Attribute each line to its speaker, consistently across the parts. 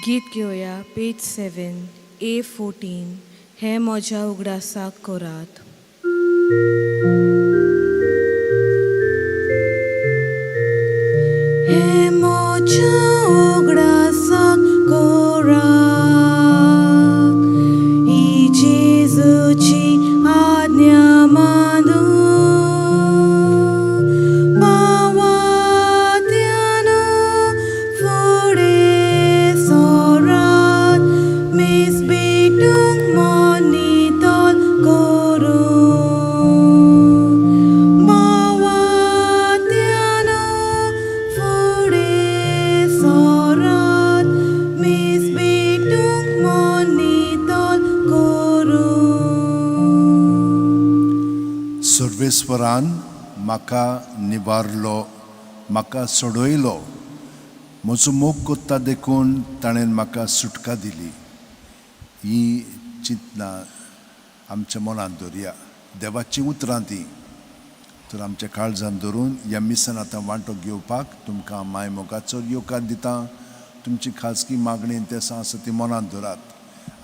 Speaker 1: गीत घेवया पेज 7 A 14 हें म्हज्या उगडासाक करात. हें म्हज्या उगडासाक करात, ही जेजूची आज्ञा मानून. भावार्त्यानो फुडें सरात, मीस भेटूंक मन नितळ करून. भावार्त्यानो फुडें सरात, मीस भेटूंक मन नितळ करून.
Speaker 2: सर्वेस्वरान म्हाका निवारलो, म्हाका सोडयलो. म्हजो मोग कोत्ता देखून ताणें म्हाका सुटका दिली. ही चिंतनां आमच्या मनांत धरया. देवाचीं उतरां तीं तर आमच्या काळजान धरून ह्या मिसान आतां वांटो घेवपाक तुमकां माय मोगाचो येवकार दिता. तुमची खाजगी मागणी इंतेसां आसा ती मनांत धरात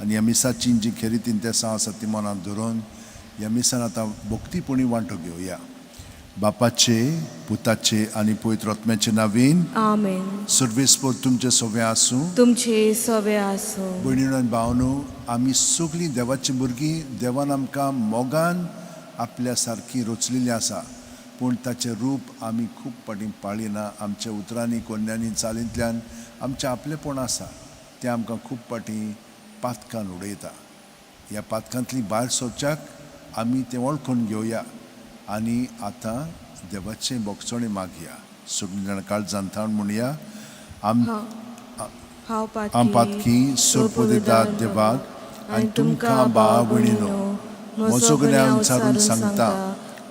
Speaker 2: आनी ह्या मिसाचीं जीं खेरीत इंतेसां आसा ती मनांत धरून ह्या मिसान आतां भक्तीपणी वांटो घेवया. बापाचे, पुताचे आनी पवित्र आत्म्याचे नांवान.
Speaker 1: आमेन.
Speaker 2: सर्वेस्पर तुमचे सगळें आसूं.
Speaker 1: तुमचे सवे आसूं.
Speaker 2: भयणीनो आनी भावनो, आमी सगळीं देवाचीं भुरगीं. देवान आमकां मोगान आपल्या सारकी रचलेली आसा, पूण ताचें रूप आमी खूब फाटीं पाळिना. आमच्या उतरांनी, कोन्यांनी, चालींतल्यान आमचें आपलेपण आसा तें आमकां खूब फाटीं पातकान उडयता. ह्या पातकांतली भायर सरच्याक आमी तें वळखून घेवया आनी आतां देवाचें भोगसणें मागया. सगळीं जाणां काळजान थावन म्हणया, आम
Speaker 1: हांव
Speaker 2: हांव पातकी सोरपोदेदाद देवाक आनी तुमकां भाव भयणीनो म्हजो गुन्यांव सारून सांगता.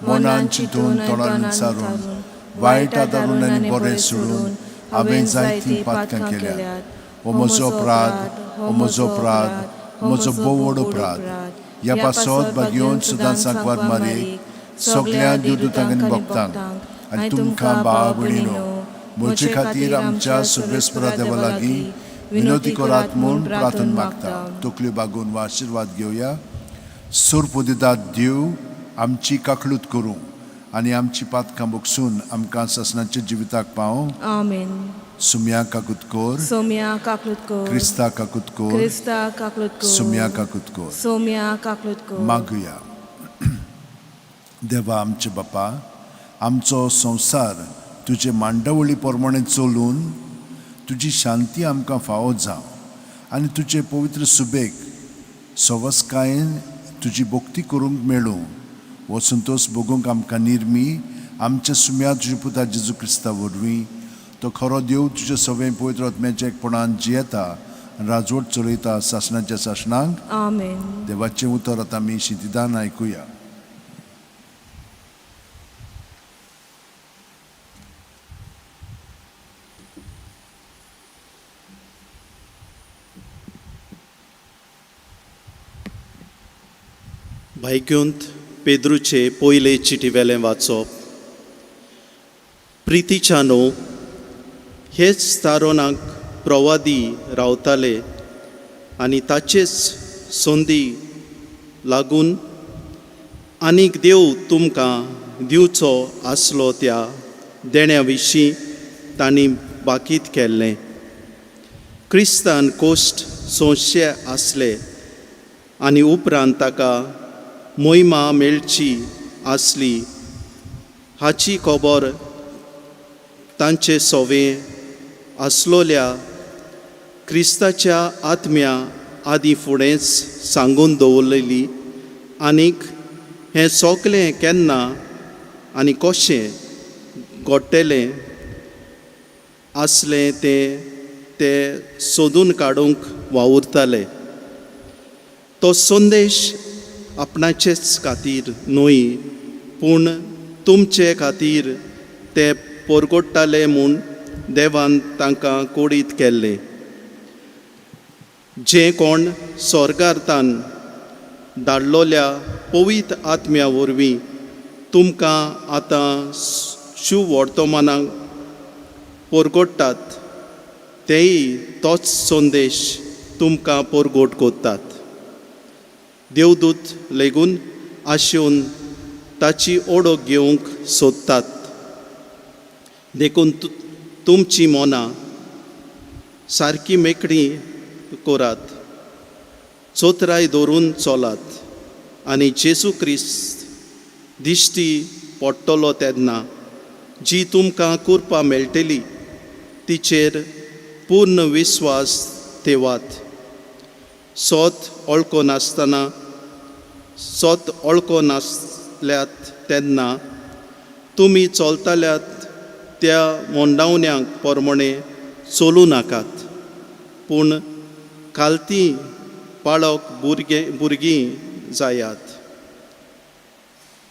Speaker 2: मनान चिंतून, तोंडान उच्चारून, वायट आदारून आनी बरें सोडून हांवें जायतीं पातकां केल्यात. हो म्हजो अपराध, हो म्हजो अपराध, हो म्हजो भोव व्हड अपराध. ह्या पासत भाग्योवन सदांच सांकवार मारयेक, सगळ्या देवदूतांक आनी भक्तांक आनी तुमकां भाव भयणीनो म्हजे खातीर आमच्या सर्वेस्परा देवा लागीं विनवती करात म्हूण प्रार्थना मागता. तकल्यो बागोवन वा आशिर्वाद घेवया. सोरपोदिदाद देव आमची काकळूत करूं आनी आमची पातकां भोगसून आमकां सासणाच्या जिविताक पावों.
Speaker 1: आमेन.
Speaker 2: सुम्या काकूत कोर.
Speaker 1: सोम्या काकलूत कोर.
Speaker 2: क्रिस्ता काकूत कोर.
Speaker 1: क्रिस्ता काकलूत कोर.
Speaker 2: सुम्या काकूत कोर.
Speaker 1: सोम्या काकलूत कोर.
Speaker 2: मागुया. देवा आमचे बापा, आमचो संवसार तुजे मांडावळी प्रमाणे चलून तुजी शांती आमकां फावो जावं आनी तुजे पवित्र सुबेक सवसकायेन तुजी भक्ती करूंक मेळूं. हो संतोश भोगूंक आमकां निर्मी आमच्या सुम्या तुज्या पुता जेजू क्रिस्ता वरवीं. तो खरो देव, तुज्या सगळें पवित्र आत्म्याच्या एकपणान जियेता आनी राजवट चलयता सासणाच्या सासणांक.
Speaker 1: आमेन.
Speaker 2: देवाचें उतर आतां आमी शितिदान आयकुया.
Speaker 3: भायक्यूंत पेद्रूचे पयले चिटी वेलें वाचप. प्रितीच्यानो, हेच तारोनाक प्रवादी रावताले आनी ताचेच संदी लागून आनीक देव तुमकां दिवचो आसलो त्या देण्या विशीं तांणी बाकीत केल्लें. क्रिस्तान कोश्ट सोंशे आसले आनी उपरांत ताका मोहिमा मेळची आसली हाची खबर तांचे सोवे आसलोल्या क्रिस्ताच्या आत्म्या आदीं फुडेंच सांगून दवरलेली आनीक हें सगलें केन्ना आनी कशें घडटलें आसलें तें ते सोदून काडूंक वावुरताले. तो संदेश आपणाचेच खातीर न्हय पूण तुमचे खातीर ते परगोडटाले म्हूण देवान तांकां कोडीत केल्लें. जे कोण स्वर्गार्थान धाडलोल्या पवित्र आत्म्या वरवीं तुमकां आतां शुवर्तमानाक परगोडटात तेय तोच संदेश तुमकां परगट करतात. देवदूत लेगून आशेवन ताची ओडक घेवंक सोदतात. देखून तुमची मनां सारकी मेकळी करात, चोतराय दवरून चलात आनी जेजू क्रिस्त दिश्टी पडटलो तेन्ना जी तुमकां कृपा मेळटली तिचेर पूर्ण विस्वास ठेवात. सोत वळखो नासतना सोत वळखो नासल्यात तेन्ना तुमी चलताल्यात त्या मोंडावण्यांक पोरमणे चलूं नाकात, पूण खालती पाळक भुरगीं जायात.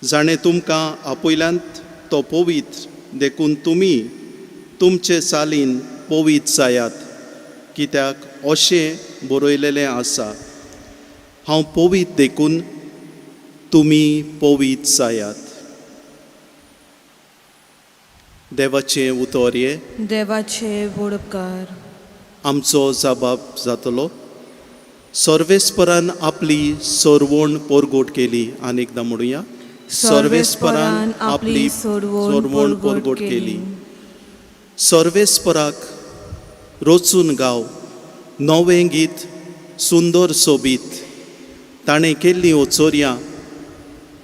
Speaker 3: जाणें तुमकां आपयल्यांत तो पवित्र, देखून तुमी तुमचे चालीन पवित्र जायात, कित्याक अशें बरयलेलें आसा, हांव पवित्र देखून तुमी पवित्र जायात. देवाचें उतर हें.
Speaker 1: देवाचे वोडपकार.
Speaker 3: आमचो जबाब जातलो. सर्वेस्परान आपली सरवण परगट केली. आनी एकदां म्हणुया,
Speaker 1: सर्वेस्परान आपली सोडवण परगट केली.
Speaker 3: सर्वेस्पराक रचून गाव नवें गीत सुंदर सोबीत. ताणें केल्लीं ओचोरयां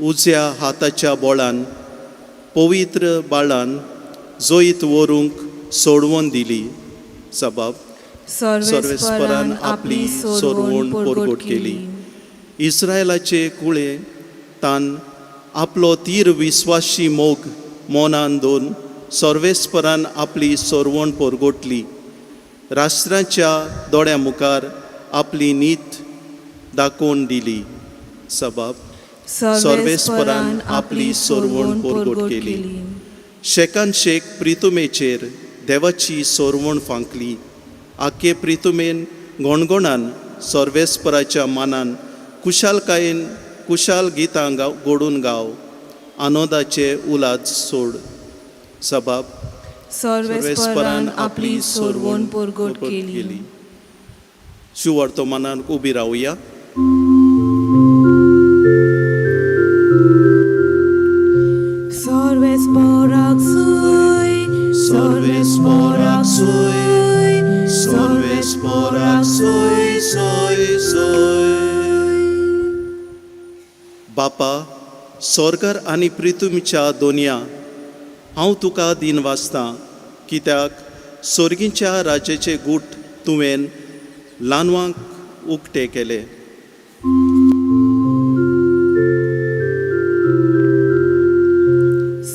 Speaker 3: उज्या हाताच्या बोळान पवित्र बाळान जैत व्हरूंक सोडवून दिली. जबाब.
Speaker 1: सर्वेस्परान आपली सोडवण परगट केली.
Speaker 3: इस्रायलाचे कुळे तान आपलो तीर विस्वाशी मोग मनान दवरून सर्वेस्परान आपली सोरवण परगटली. राष्ट्राच्या दोळ्या मुखार आपली नीत दाखोवन दिली. सबाब.
Speaker 1: सर्वेस्परान आपली सोडवण परगट केली.
Speaker 3: शेकान शेक प्रितुमेचेर देवाची सोरवण फांकली. आखे प्रितुमेन गणगणान सर्वेस्पराच्या मानान कुशालकायेन कुशाल गितां गाव गोडून गाव आनंदाचे उलाद सोड. सबाब.
Speaker 1: सर्वेस्परान आपली सोडवण परगट केली.
Speaker 3: शिवर्तमानान उबी रावया.
Speaker 1: सर्वेस्पराक सुय,
Speaker 3: सर्वेस्पराक सुय, सर्वेस्पराक सुय, सुय, सुय. बापा स्वर्गर आनी प्रितुमच्या दोनया, हांव तुका दिन वाचतां, कित्याक सोर्गीच्या राज्याचे गूट तुवें ल्हानवांक उक्ते केले.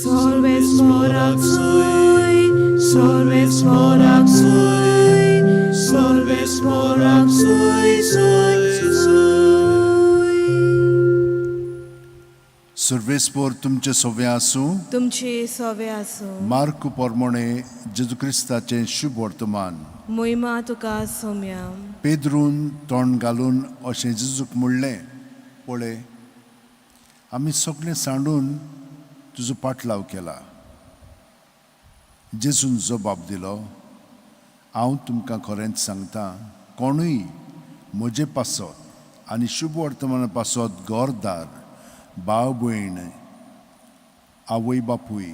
Speaker 1: सर्वेस्पराक सुय, सर्वेस्पराक सुय, सर्वेस्पराक सुय, सुय, सुय.
Speaker 2: सर्वेस्पोर तुमचे सोवे आसूं.
Speaker 1: तुमचे सवे आसूं.
Speaker 2: मार्क पोरमोणे जेजू क्रिस्ताचें शुभ वर्तमान.
Speaker 1: मोहिमा तुका सोम्या.
Speaker 2: पेद्रून तोंड घालून अशें जेजूक म्हणलें, पळय, आमी सगळें सांडून तुजो पाटलाव केला. जेजून जबाब दिलो, हांव तुमकां खरेंच सांगता, कोणूय म्हजे पासत आनी शुभ वर्तमाना पासत घरदार, भाव भयण, आवय बापूय,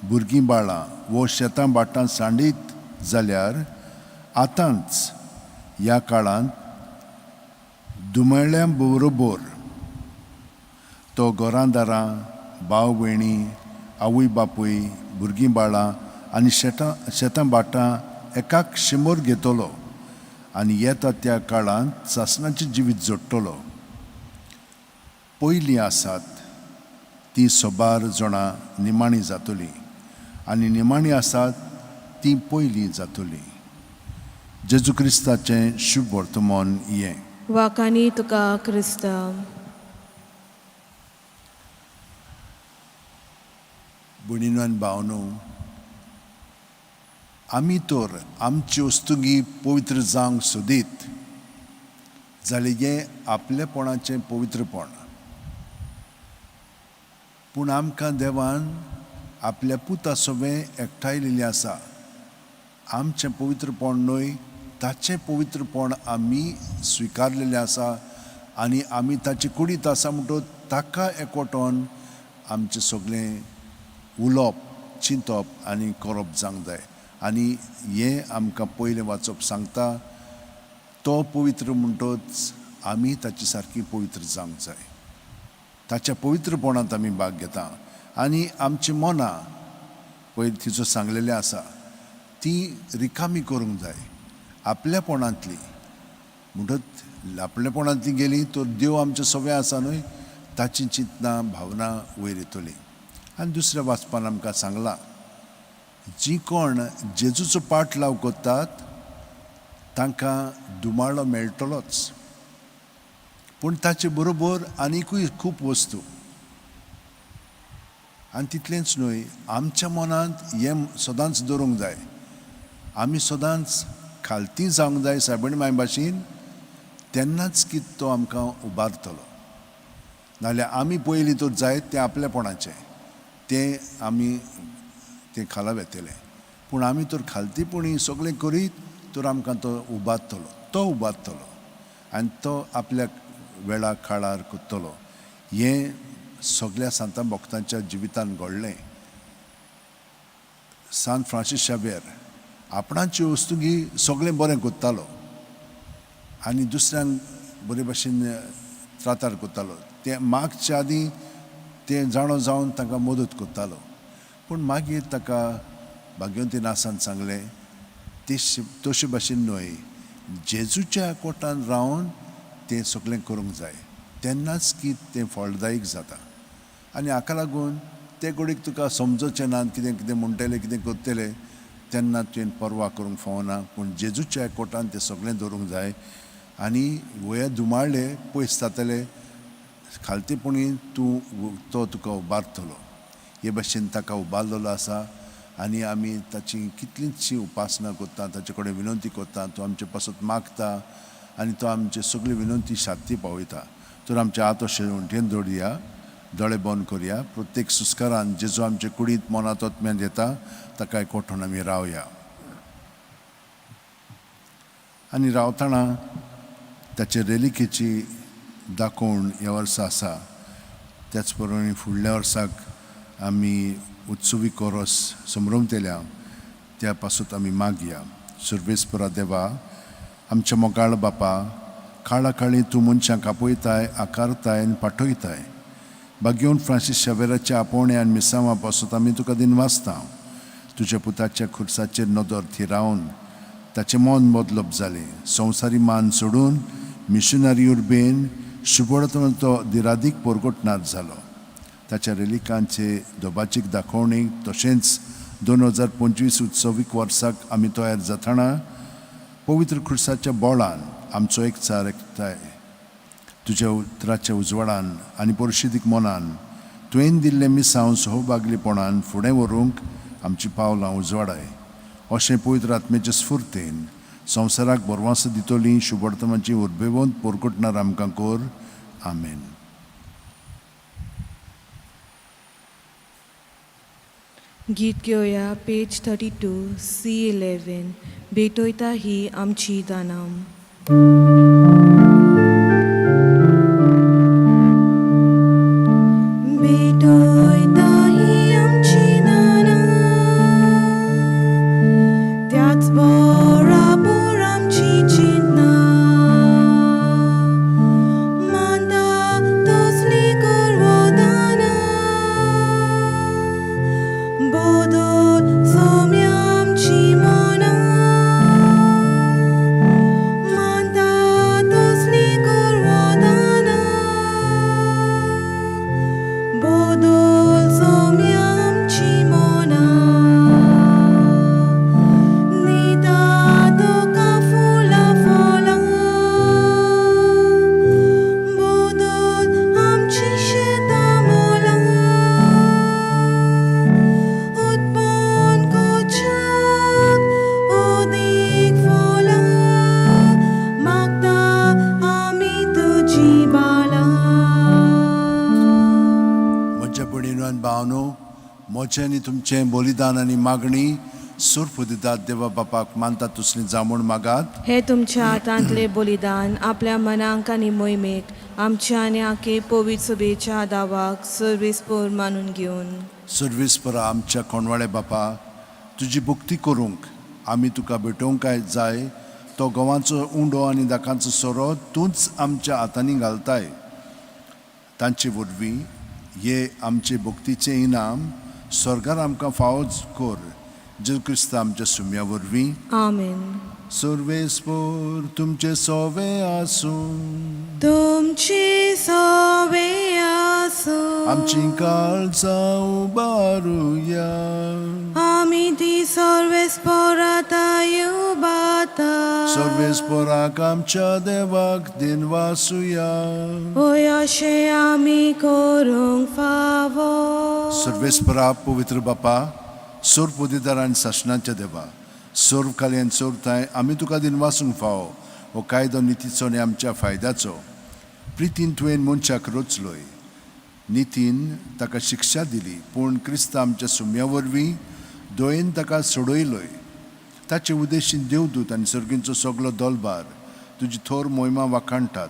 Speaker 2: भुरगीं बाळां वो शेतां भाटां सांडीत जाल्यार आतांच ह्या काळांत दुमेळ्या बरोबर तो घरां दारां, भाव भयणी, आवय बापूय, भुरगीं बाळां आनी शेतां भाटां एकाक शिमोर घेतलो आनी येता त्या काळांत सासणाचें जिवीत जोडटलो. पयलीं आसात तीं सोबार जाणां निमाणी जातलीं आनी निमाणी आसात तीं पयलीं जातलीं. जेजू क्रिस्ताचें शुभ वर्तमान हें.
Speaker 1: वाकानी तुका क्रिस्ता.
Speaker 2: भयणीनो आनी भावनो, आमी तर आमची वस्तुगी पवित्र जावंक सोदीत जाल्यार हें आपलेपणाचें पवित्रपण. पूण आमकां देवान आपल्या पुता सवें एकठांयलेलें आसा. आमचें पवित्रपण न्हय, ताचें पवित्रपण आमी स्विकारलेलें आसा आनी आमी ताचे कुडींत आसा. म्हणटकच ताका एकवटोन आमचें सगळें उलोवप, चिंतप आनी करप जावंक जाय. आनी हें आमकां पयलें वाचप सांगता, तो पवित्र म्हणटच आमी ताचे सारकी पवित्र जावंक जाय. ताच्या पवित्रपणांत आमी भाग घेता आनी आमची मनां पयलीं तिचो सांगलेलें आसा ती रिकामी करूंक जाय आपल्यापणांतली. म्हणटच आपलेपणांतली गेली तर देव आमचे सगळें आसा न्हय, ताची चिंतना भावना वयर येतली. आनी दुसऱ्या वाचपान आमकां सांगलां, जी कोण जेजूचो पाटलाव करतात तांकां दुमाळो मेळटलोच, पूण ताचे बरोबर आनिकूय खूब वस्तू. आनी तितलेंच न्हय, आमच्या मनांत हें सदांच दवरूंक जाय, आमी सदांच खालती जावंक जाय सायबणी माय भाशेन, तेन्नाच की तो आमकां उबारतलो. नाजाल्यार आमी पयलीं तर जायत तें आपलेपणाचें, तें आमी तें खाला वेतलें, पूण आमी तर खालतीपणी सगळें करीत तर आमकां तो उबारतलो, तो उबारतलो आनी तो आपल्या वेळा काळार करतलो. हें सगळ्या सांतां भक्तांच्या जिवितान घडलें. सांत फ्रांसीस शावेर आपणाच्यो वस्तुगी सगळें बरें करतालो आनी दुसऱ्यांक बरे भाशेन त्रातार करतालो. तें मागच्या आदीं तें जाणो जावन तांकां मदत करतालो, पूण मागीर ताका भाग्यवंती नासान सांगलें, तशे भाशेन न्हय, जेजूच्या कोटान रावन तें सगळें करूंक जाय, तेन्नाच की तें फळदायक जाता. आनी हाका लागून ते घडीक तुका समजचें ना, कितें कितें म्हणटले, कितें करतले, तेन्ना तुवें पर्वा करूंक फावना, पूण जेजूच्या कोटान तें सगळें दवरूंक जाय. आनी वया दुमाळ्ळे पयस जातले, खालतेपणी तूं तो तुका उबारतलो. हे भाशेन ताका उबारलेलो आसा आनी आमी ताची कितलींचशी उपासना करता, ताचे कडेन विनंती करता, तो आमचे पासत मागता आनी तो आमचे सगळी विनंती शांती पावयता. तर आमचे हात अशें वण्टेन दवरया, दोळे बंद करया. प्रत्येक सुस्कारान जेजू आमचे कुडींत मनांत आत्म्यांत येता ताका एकवटून आमी रावया. आनी रावतना ताचे रेलिकेची दाखोवण ह्या वर्सा आसा. त्याच प्रमाणे फुडल्या वर्साक आमी उत्सवी कोरस समरमतल्या त्या पासत आमी मागया. सर्वेस्परा देवा, आमच्या मोगाळ बापा, काळा काळी तूं मनशांक आपयताय, आकारताय आनी पाठयताय. भाग्यवंत फ्रांसीस शावेराच्या आपोवणे आनी मिसांवा पासत आमी तुका दिनवासता. तुज्या पुताच्या खुर्साचेर नदर थिरावन ताचें मन बदलप जालें. संवसारी मान सोडून मिशनरी उर्बेन शुभळतना तो दिरादीक परगटनार जालो. ताच्या रेलिकांचे दोबाचीक दाखोवणेक तशेंच 2025 उत्सवीक वर्साक आमी तयार जातना पवित्र खुर्साच्या बोळान आमचो एकचार एकठांय तुज्या उतराच्या उजवाडान आनी परिशिदीक मनान तुवें दिल्लें मिसांव सहभागलीपणान फुडें व्हरूंक आमचीं पावलां उजवाडाय. अशें पवित्र आत्म्याचे स्फुर्तेन संवसाराक बरवास दितली शुभवर्तमाची उर्बेवंत पोरकटणार आमकां कर. आमेन.
Speaker 1: गीत घेवया पेज 32 C11 भेटोयता ही आमची दानां. भेटोयता ही आमची दानां, त्याच बराबर आमची चिंतना, मानता तसली करवदाना, बदल सोम्या आमची मनां, मानता तसली करवदाना, बदल सोम्या आमची मनां, दिता तुका फुलां फळां, बदल आमची शेतां मोलां, उत्पन्न करच्याक अदीक फळां, मागता आमी तुजी बाळां.
Speaker 2: म्हज्या भयणीनो आनी भावनो, म्हजें आनी तुमचें बलिदान आनी मागणी सोरपुदिदाद देवा बापाक मानता तसली जामूण मागात.
Speaker 1: हे तुमच्या हातांतले बलिदान आपल्या मनांक आनी मोहिमेक आमच्या आनी आखे पवित्र सभेच्या दावाक सर्वेस्पोर मानून घेवन.
Speaker 2: सर्वीस परा आमच्या कोणवाळे बापा, तुजी भक्ती करूंक आमी तुका भेटोवंक जाय तो गंवाचो उंडो आनी दाकांचो सोरो तूंच आमच्या हातांनी घालताय. तांचे वरवीं हे आमचे भक्तीचें इनाम स्वर्गार आमकां फावो कर, जेजू क्रिस्त आमच्या सुम्या वरवीं.
Speaker 1: आमेन.
Speaker 2: सर्वेस्पोर तुमचे सोवे आसूं.
Speaker 1: तुमची सोवे आसूं.
Speaker 2: आमची काळजां उबारुया.
Speaker 1: आमी ती सर्वेस्पोराता युबाता.
Speaker 2: सर्वेस्पोराक आमच्या देवाक दिनवासुया.
Speaker 1: ओय अशें आमी करूंक फावो.
Speaker 2: सर्वेस्परा पवित्र बापा, सोर पोदिदार आनी सासणाच्या देवा, सोर खाली आनी सोर थांय आमी तुका दिनवासूंक फावो. हो कायदो नितीचो आनी आमच्या फायद्याचो. प्रितीन तुवें मनशाक रचलोय, नितीन ताका शिक्षा दिली, पूण क्रिस्त आमच्या सुम्या वरवीं दयेन ताका सोडयलोय. ताचे उद्देशीन देवदूत आनी सर्गींचो सगलो दलबार तुजी थोर मोहिमा वाखाणटात.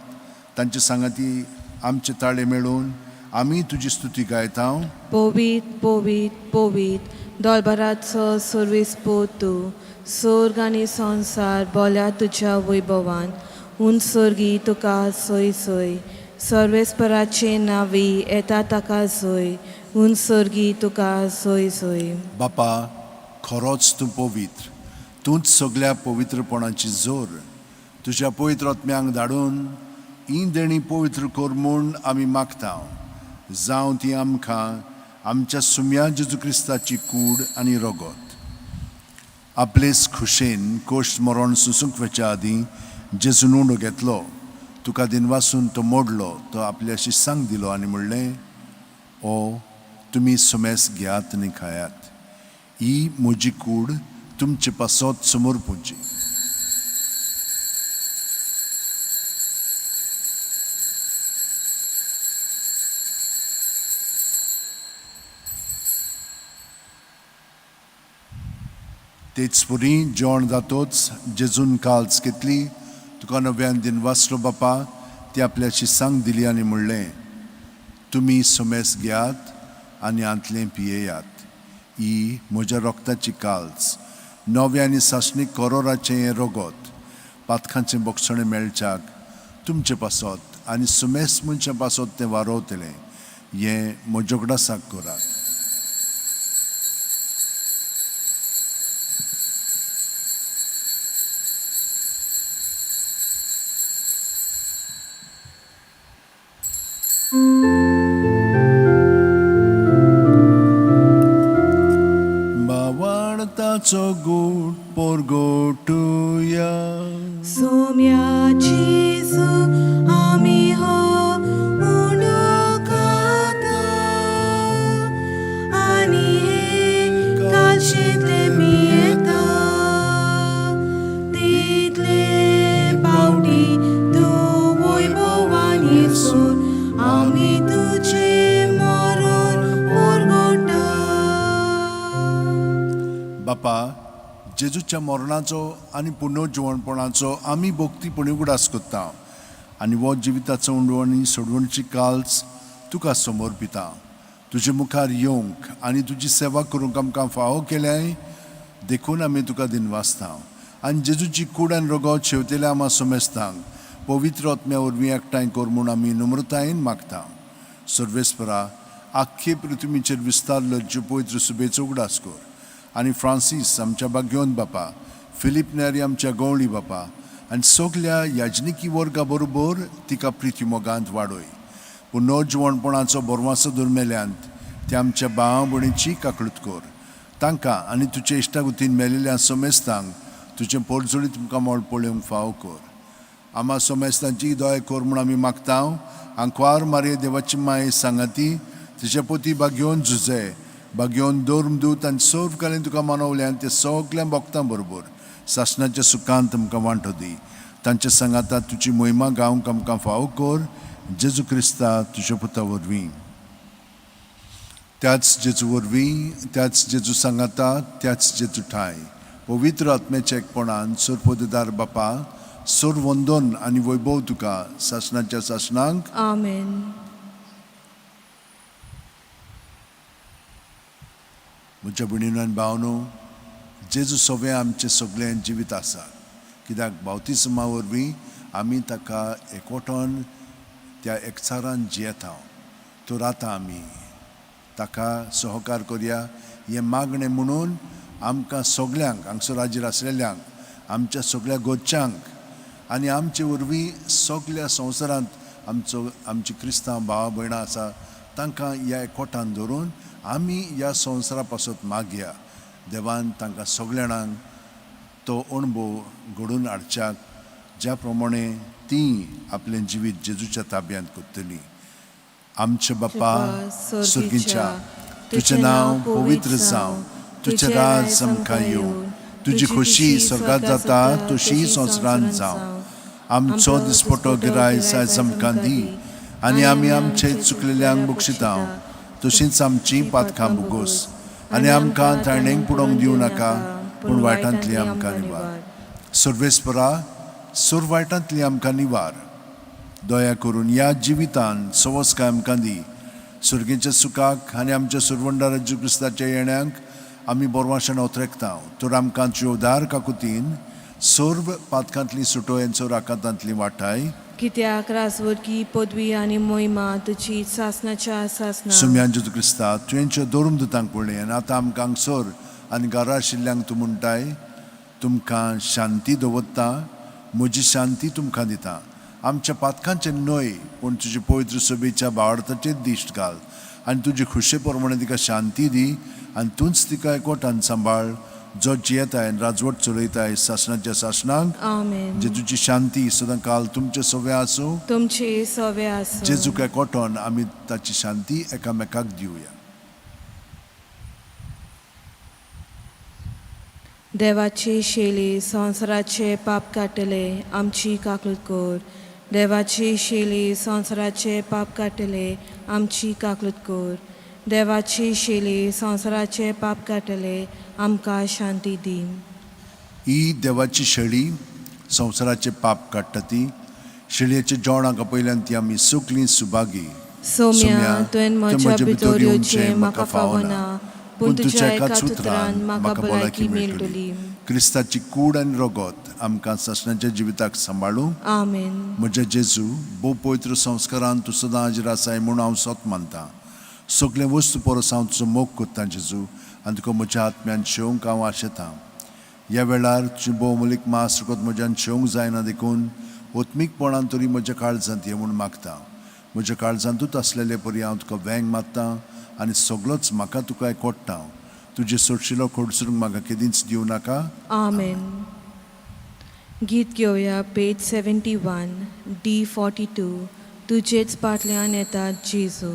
Speaker 2: तांचे सांगाती आमचे ताळे मेळून आमी तुजी स्तुती गायता.
Speaker 1: पवीत पवीत पवीत दोलबाराचो सर्वेस्पोर तूं, सोर्ग आनी संवसार बोल्या तुज्या वैभवान. उंच सोर्गी तुका सोय सोय, सर्वेस्पराचे नावी येता ताका सोय, उंच सोर्गी तुका सोय सोय.
Speaker 2: बापा, खरोच तूं पवित्र, तूंच सगल्या पवित्रपणाची जोर. तुज्या पवित्र आत्म्यांक धाडून ही देणी पवित्र कर म्हूण आमी मागता, जावं ती आमकां आमच्या सुम्या जेजू क्रिस्ताची कूड आनी रगत. आपलेच खुशेन कोश्ट मरण सुसूंक वचच्या आदीं जेजून उंडो घेतलो, तुका दिनवासून तो मोडलो, तो आपल्या शिस्सांक दिलो आनी म्हणलें, ओ तुमी सुमेस घेयात आनी खायात, ही म्हजी कूड तुमचे पासत समोर पुजी. तेच पुरी जेवण जातोच जेजून काल्स घेतली, तुका नव्यान दिन वाचलो बापा, ती आपल्या शिस्सांक दिली आनी म्हणलें, तुमी सुमेस घेयात आनी हांतलें पियेयात, ही म्हज्या रोगताची काल्स, नव्या आनी सासणीक करोराचें हें रगत पातकांचें बक्षणें मेळच्याक तुमचे पासत आनी सुमेस मनशां पासत तें वारोवतलें. हें म्हज्या उगडासाक करात. बावडताचो गोड पोरगोटुया.
Speaker 1: सोम्या जेजू आमी हो उंडो खाता आनी हे कालशेंतले पियेता, तितले पावटी तूं वैभवान येसून आमी तुजें मरण परगटा.
Speaker 2: बापा, जेजूच्या मरणाचो आनी पुनर्जिवणपणाचो आमी भक्तीपणी उगडास करता आनी हो जिविताचो उंडो आनी सोडवणची काल्स तुका समर्पिता. तुजे मुखार येवंक आनी तुजी सेवा करूंक आमकां फावो केल्याय देखून आमी तुका दिनवासता आनी जेजूची कूड आनी रगत शेवतेल्या आमा समेस्तांक पवित्र आत्म्या वरवीं एकठांय कर म्हूण आमी नम्रतायेन मागता. सर्वेस्परा, आख्खे पृथ्वीचेर विस्तारलो ज्यो पवित्र सुबेचो उगडास कर आनी फ्रांसीस आमच्या बाग्योन बापा, फिलीप नेरी आमच्या गवळी बापा आनी सगल्या याजनिकी वर्गा बरोबर तिका प्रिती मोगांत वाडय. पुनर्जिवणपणाचो बोरवासो दुर्मेल्यांत ते आमच्या भावा भयणीची काकळूत कर. तांकां आनी तुजे इश्टागुतीन मेलिल्ल्या समेस्तांक तुजें पोरजोळी तुमकां मोळ पळोवंक फावो कर. आमा समेस्तांची दया कर म्हूण आमी मागता. आंकवार मारये देवाची माय सांगाती, तिचे पोती बागेवन झुजे, बागेवन धर्मदूत आनी सर्व कालीन तुका मनवल्यान ते सगल्या भक्तां बरोबर सासणाच्या सुखान तुमकां वांटो दी. तांच्या सांगाता तुजी मोहिमा गावंक आमकां फावो कर, जेजू क्रिस्ता तुज्या पुता वरवीं. त्याच जेजू वरवीं, त्याच जेजू सांगाता, त्याच जेजू ठाय, पवित्र आत्म्याच्या एकपणान सोरपोदेदार बापा, सोर वंदन आनी वैभव तुका सासणाच्या सासणांक.
Speaker 1: आमेन.
Speaker 2: म्हज्या भयणीन आनी भावनो, जेजू सगळें आमचें सगळें जिवीत आसा, कित्याक बावतिसमा वरवीं आमी ताका एकवटोन त्या एकचारान जियेता. तर आतां आमी ताका सहकार करया हें मागणें म्हणून आमकां सगल्यांक हांगसर हाजीर आसलेल्यांक, आमच्या सगळ्या घरच्यांक आनी आमचे वरवीं सगल्या संवसारांत आमचो आमची क्रिस्तांव भावा भयणां आसा तांकां ह्या एकवटान धरून आमी ह्या संवसारा पासत मागया. देवान तांकां सगल्या जाणांक तो अणभव घडोवन हाडच्याक ज्या प्रमाणे ती आपलें जिवीत जेजूच्या ताब्यांत करतली. आमचे बापा सर्गीच्या, तुजें नांव पवित्र जावं, तुजें राज आमकां येवं, तुजी खोशी स्वर्गात जाता तशी संवसारांत जावं. आमचो दिसपटो गिरायस आयज आमकां दी आनी आमी आमचे चुकलेल्यांक बक्षिता तशींच आमची पातकां बुगोस आनी आमकां ताणेंक पुडोवंक दिवं नाका, पूण वायटांतली आमकां निवार. सर्वेस्परा, सोर वायटांतली आमकां निवार. दया करून ह्या जिवितान सवस्काय आमकां दी. सर्गेच्या सुखाक आनी आमच्या सुरवंडारा जेजू क्रिस्ताच्या येण्याक आमी बोरवाशान ओतरेकता. तर आमकां तुज्या उदार काकुतीन सर्व पातकांतली सुटो यांचो राकातांतली वाटाय.
Speaker 1: कित्याक राजवटकी पदवी आनी मोहिमा तुजी सासनाच्या सासना.
Speaker 2: सुम्यान जेजू क्रिस्ता, तुवेंच्या धरून दुतांक पळय आनी आतां आमकां हांगसर आनी घरा आशिल्ल्यांक तूं म्हणटाय, तुमकां शांती दवरता, म्हजी शांती तुमकां दिता. आमच्या पातकांचें न्हय पूण तुजे पवित्र सभेच्या भावार्थाचेर दिश्ट घाल आनी तुजे खुशे प्रमाणे तिका शांती दी आनी तूंच तिका एकवटान सांबाळ, जो जियेताय आनी राजवट चलयताय सासणाच्या सासणांक.
Speaker 1: आमेन.
Speaker 2: जेजूची शांती सदां काल तुमचे सगळे आसूं.
Speaker 1: तुमचे सवे आसूं.
Speaker 2: जेजूक एकवटोन आमी ताची शांती एकामेकाक दिवया.
Speaker 1: देवाची शेली संवसाराचे पाप काडटले, आमची काकूट कर. देवाची शेली संवसाराचे पाप काडटले, आमची काकूट कर. देवाची शेली संवसाराचे पाप काडटले, आमकां शांती दी.
Speaker 2: ही देवाची शेळी संवसाराचे पाप काडटा ती शेळयेच्या जेवणाक पयल्यान ती आमी सुकली सुभागी.
Speaker 1: सोम्या, तुवें म्हज्या भितर येवचें म्हाका फावना, पूण तुज्या एकाच उतरान म्हाका भलायकी मेळटली.
Speaker 2: क्रिस्ताची कूड आनी रगत आमकां सासणाच्या जिविताक सांबाळूं.
Speaker 1: आमेन.
Speaker 2: म्हज्या जेजू, भोव पवित्र संस्कारान तूं सदां हाजीर आसाय म्हूण हांव सत मानतां. सगळे वस्तू परस हांव तुजो मोग करतां जेजू, आनी तुका म्हज्या आत्म्यान शेवंक हांव आशेतां. ह्या वेळार तुजी भोवमूलीक मास रगत म्हज्यान शेवंक जायना देखून ओत्मीकपणान तरी म्हज्या काळजांत ये म्हूण मागता. म्हज्या काळजांतूच आसलेले परी हांव तुका वेंग मारता आनी सगळोच म्हाका तुका एकवट्टा. तुजे सोडशिलो खोडसरूंक म्हाका केदींच दिवं नाका.
Speaker 1: आमेन. गीत घेवया पेज 71 D42, तुजेच फाटल्यान येतात जेजू.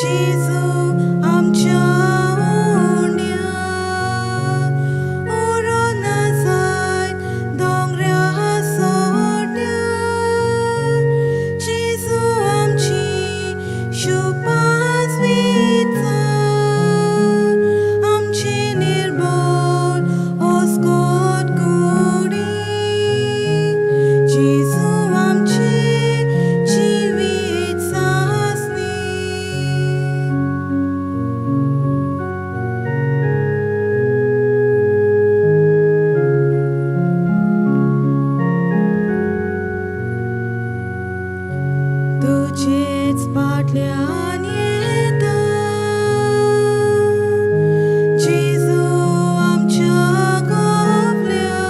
Speaker 1: जेजू आमच्या उंड्या उरो ना जायत दोंगरा सोड्या जेजू आमची शुपास विचार आमची निर्बळ ओस्कोट कुडी जेजू आमचे जिवीत सासणी. तुझेच फाटल्यान येता जेजू आमच्या गोवल्या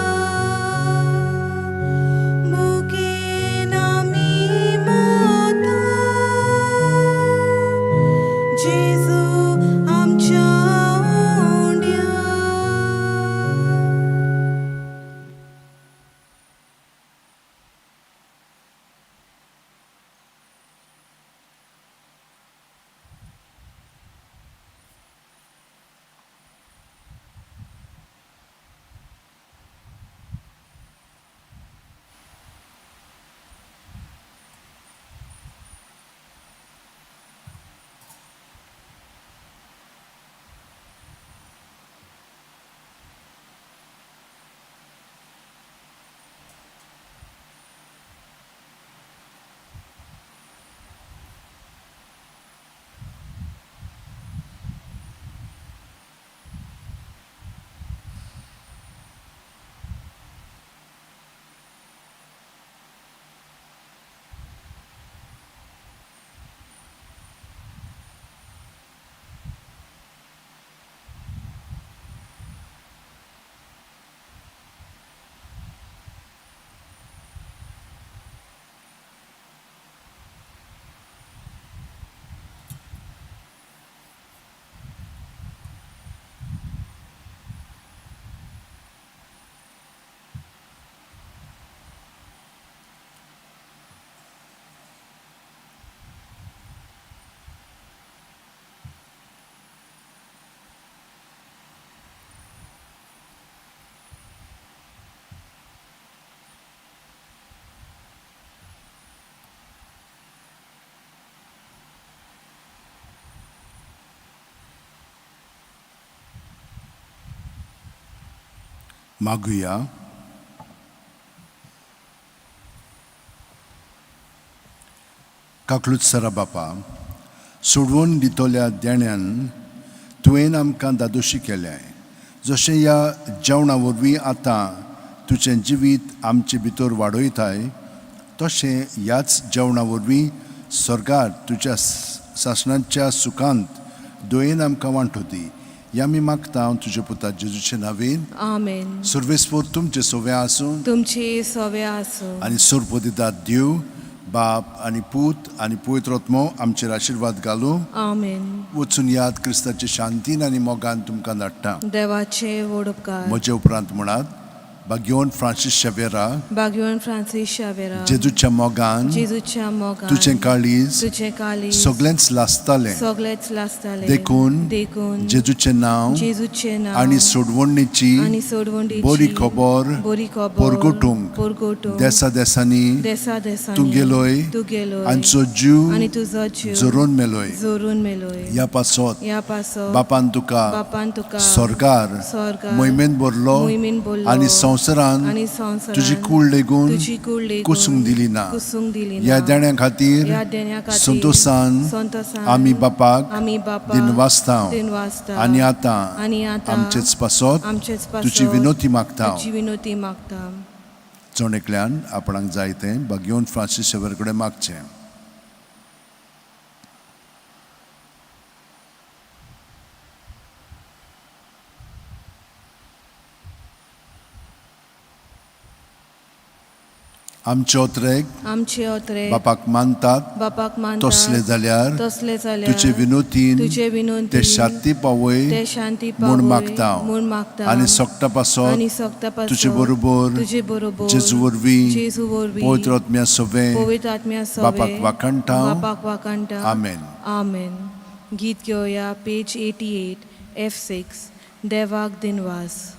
Speaker 1: बुकेन आमी मरता जेजू आमच्या उंड्या.
Speaker 2: मागुया. काकलूत सरा बापा, सोडवून दितल्या देण्यान तुवें आमकां दादोशी केल्याय. जशें ह्या जेवणा वरवीं आतां तुजें जिवीत आमचे भितर वाडयताय, तशें ह्याच जेवणा वरवीं स्वर्गार तुज्या सासणाच्या सुखांत दयेन आमकां वांटो दी. ह्या आमी मागता तुज्या पुता जेजूचे नांवेन.
Speaker 1: आमेन.
Speaker 2: सर्वेस्पोर तुमचे सोवे आसूं.
Speaker 1: तुमची सवे आसूं.
Speaker 2: आनी सोरपोदितात देव बाप आनी पूत आनी पवित्र आत्मो आमचेर आशिर्वाद घालूं.
Speaker 1: आमेन.
Speaker 2: वचून याद क्रिस्ताचे शांतीन आनी मोगान तुमकां धाडटा.
Speaker 1: देवाचे व्हड उपकार.
Speaker 2: म्हजे उपरांत म्हणात, भाग्यवंत फ्रांसीस शेवेरा,
Speaker 1: भाग्यवान फ्रांसीस शावेरा,
Speaker 2: जेजूच्या मोगान
Speaker 1: जेजूच्या मोगान
Speaker 2: तुजें काळीज
Speaker 1: तुजें काळीज
Speaker 2: सगळेंच लासतालें.
Speaker 1: सगळेंच लासतालें.
Speaker 2: देखून
Speaker 1: देखून
Speaker 2: जेजूचें नांव
Speaker 1: जेजूचें नांव
Speaker 2: आनी सोडवणीची
Speaker 1: आनी सोडवणीची
Speaker 2: बरी खबर
Speaker 1: बरी खबर
Speaker 2: परगटूंक
Speaker 1: परगटूंक
Speaker 2: देसा देसांनी
Speaker 1: देसा देसांनी
Speaker 2: तूं गेलोय
Speaker 1: तूं गेलोय
Speaker 2: आनी तुजो जीव
Speaker 1: आनी तुजो जीव
Speaker 2: झरोवन मेलोय.
Speaker 1: जोरून मेलोय.
Speaker 2: ह्या पासत
Speaker 1: ह्या पासत
Speaker 2: बापान तुका
Speaker 1: बापान तुका
Speaker 2: स्वर्गार
Speaker 1: स्वर्गार
Speaker 2: मोहिमेन भरलो
Speaker 1: मोहिमेन भरलो
Speaker 2: आनी संवसारान
Speaker 1: आनी संवसारान
Speaker 2: तुजी कूड लेगून
Speaker 1: तुजी कूड लेगून
Speaker 2: कुसूंक दिली ना.
Speaker 1: कुसूंक दिली ना.
Speaker 2: ह्या देण्या खातीर
Speaker 1: ह्या देण्या खातीर
Speaker 2: संतोशान
Speaker 1: संतोशान
Speaker 2: आमी बापाक
Speaker 1: आमी बापाक
Speaker 2: दिनवासता.
Speaker 1: दिनवासता.
Speaker 2: आनी आतां
Speaker 1: आनी आतां
Speaker 2: आमचेच पासत
Speaker 1: आमचेच पासत
Speaker 2: तुजी विनोती मागता.
Speaker 1: तुजी विनोती मागता.
Speaker 2: जण एकल्यान आपणाक जाय तें भाग्यवंत फ्रांसीस शेवर कडेन मागचें. आमचे ओत्रेक
Speaker 1: आमचे ओत्रे
Speaker 2: बापाक मानतात
Speaker 1: बापाक मानतात
Speaker 2: तसले जाल्यार
Speaker 1: तसले जाल्यार
Speaker 2: तुजे विनोतीन
Speaker 1: तुजे विनोतीन
Speaker 2: ते शांती पावय
Speaker 1: ते शांती
Speaker 2: म्हूण
Speaker 1: पावय
Speaker 2: मागता.
Speaker 1: म्हूण मागता.
Speaker 2: आनी सोगटा पासत
Speaker 1: आनी सोगटा पासत
Speaker 2: तुजे बरोबर
Speaker 1: तुजे बरोबर
Speaker 2: जेजू वरवीं
Speaker 1: जेजू वरवीं
Speaker 2: पवित्र आत्म्या सवें
Speaker 1: पवित्र आत्म्या सवें
Speaker 2: बापाक वाखाणटा.
Speaker 1: बापाक वाखाणटा.
Speaker 2: आमेन.
Speaker 1: आमेन. गीत घेवया पेज 88 F6 देवाक दिनवास.